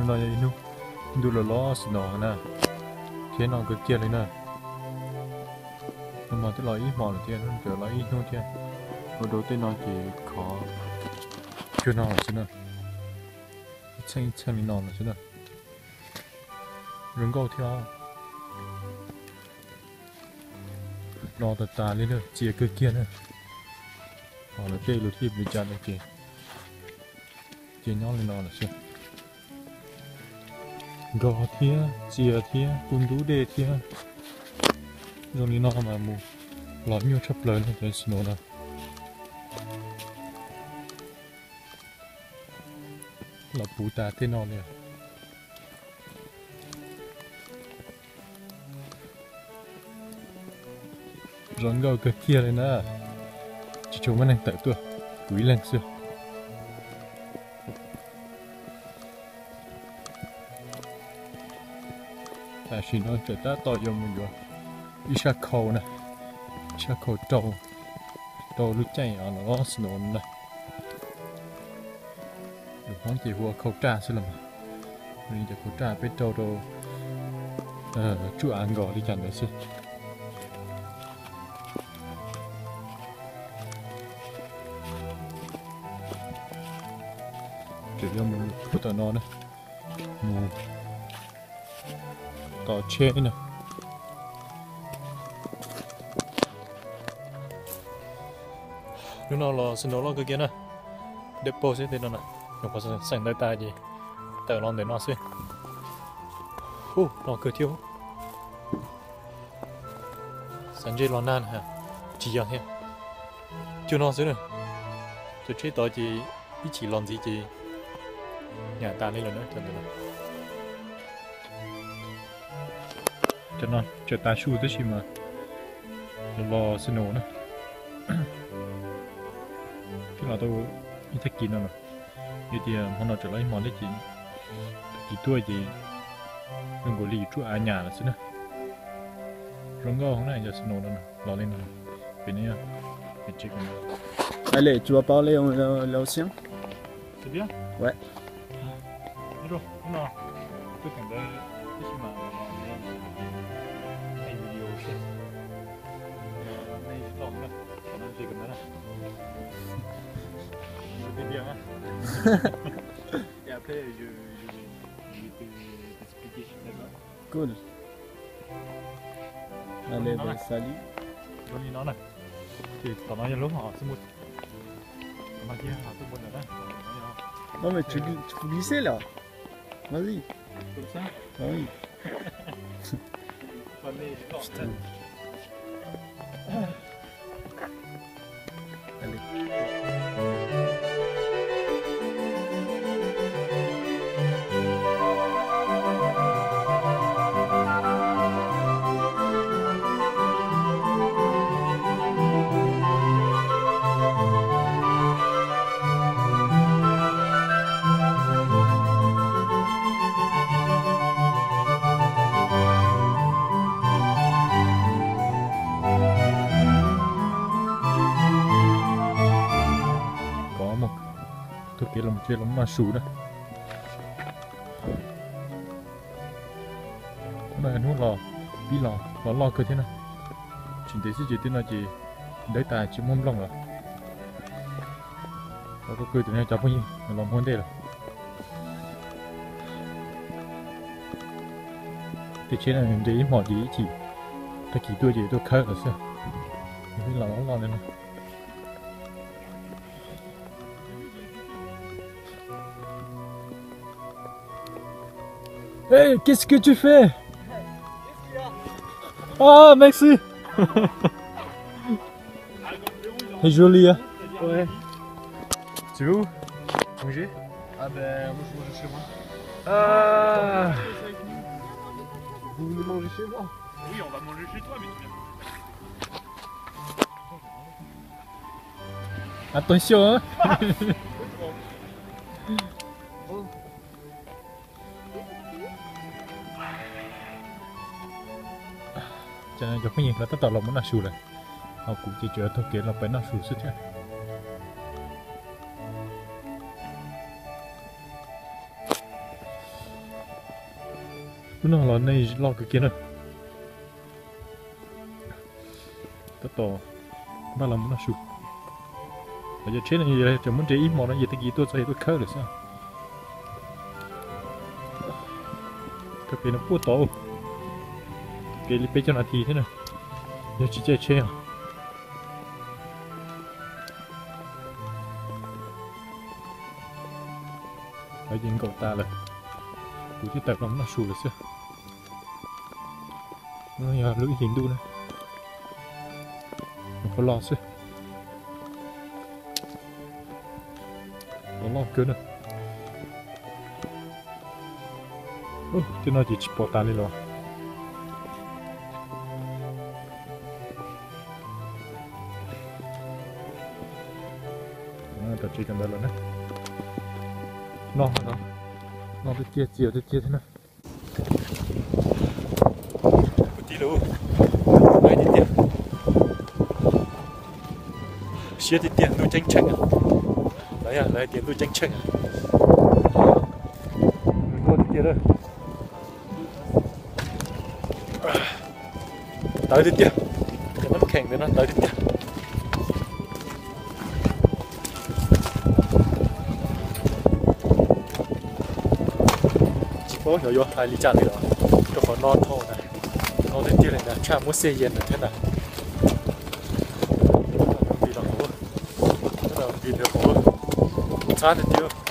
No yog ib hnub ntuj los los snow na, thiab no kawg kiag li na. Nag hmo twb los ib hmos lawm thiab, hnub no los ib hnub thiab. Ua rau tej no ces khov cuag no lawm xwb na, ib txheej ib txheej li no lawm xwb na. Zoo nkauj thiab. No tas tas li na, txias kawg kiag na. Ho lawv tej lus thij plis cas no ces cia nyob li no lawm xwb. Nkos thiab txias thiab kuj ntub dej thiab. Zoo li no mas mus los nyuaj tshaj plaws no cov snow no. Los puv tas tej no li. Zoo nkauj kawg kiag li na. Tsis tshua muaj neeg tawm tuaj, kuv ib leeg xwb. Tam sim no tseem tab tom yuav mus yuav ib sab khau na, ib sab khau rau, rau lub caij los snow no na. Lus Hmoob ces hu ua khau raj xwb los mas, li cov khau raj peb rau rau tsuj av nkos li cas ntawd xwb. Tseem yuav mus puag tom no na, mus tos tsheb na. Hnub no los snow loj kawg kiag na, dawb paug xwb tej no na. Nyuam qhuav xeem ntawv tas ces tawm los ntawm no xwb. Ub, loj kawg thiab. Xav ntsej los nag na, tsis yog thiab. Cuag no xwb na, cov tsheb tod ces ib chim los ntxiv ces nyam tas li lawm na. Cov no tseem tav su tab sis mas los snow na. Twb los tau ib tag kis no lawm, yog tias hmo no tseem los ib hmos thiab ces tag kis tuaj ces zoo nkaus li yuav tsuj av nyam lawm xwb na. Zoo nkauj na, yog snow no los li no. Pem no yog pem tsev. Allez, tu vas parler en laotien? C'est bien. Ouais. Bonjour. Non, non. Écoute, on va essayer ma, ma, ma, ma vidéo aussi. Mais je parle là. Pendant que j'ai comme ça là. Je vais bien, hein. Et après, je, je vais, je vais te, t'expliquer là-bas. Cool. Allez, ben, salut. Zoo li no na. Ces tom no yog lub hom xwb mus. Tom no ces hom xwb mus ntawm na. Non, mais tu, tu peux glisser là. Vas-y. Comme ça? Ah oui. Putain. Kov mus, taug kev los mus tsev los noj su na. Hnub no hnub los pib los, los loj kawg thiab na. Tsis ntev xwb ces tej no ces dawb tas tsis muaj nplooj lawm. Los kuj qw tus no cov phooj ywg los mus ua ntej lawm. Tej tsheb no nres ib hmos ces ib chim tag kis tuaj ces tuaj khawb lawm xwb. Pib los loj li no. Hey, qu'est-ce que tu fais? Ah, merci. C'est joli, hein? Ouais. Tu veux où? Manger? Ah ben, moi je mange chez moi. Ah. Vous voulez manger chez moi? Oui, on va manger chez toi, mais tu viens. Attention, hein. Ces cov phooj ywg lawv tab tom los mus noj su lawm, ho kuv ces tsuas taug kev los pem noj su xwb thiab. Lub no los nej loj kawg kiag na. Tab tom npaj los mus noj su. Los yog tsheb no yog tseem muab nres ib hmos no yog tag kis tuaj txog yog tuaj khawb lawm xwb. Khawb pem no puag tod, kev li peb caug nas this thiab na, yog tsis caij tsheb os. Lawv ces nkaum tas lawm, kuv thiaj tawm los noj su lawm xwb. No yog lub ib hlis ntuj na, nws qhuav los xwb. Los loj kawg na. Tej no ces tsis pom tas li los. Tom tsev cov ntawd los na. No, no tiag tiag, txias tiag tiag thiab na. Kwv tij lawm, lawv tiag tiag, siab tiag tiag, ntuj ceeb tsheej. Lawv, lawv tias ntuj ceeb tsheej. Nws tuaj tiag tiag lawm. Tawv tiag tiag, cov nab kheem ntawd no tawv tiag tiag. Tsis paub xyov yuav hais li cas li os, rau qhov no dhau na, no tiag tiag li ntag, tshaj muab xej yas ntawd thiab ntag. Npis los hauv, npis ntawd hauv, txhab tiag tiag.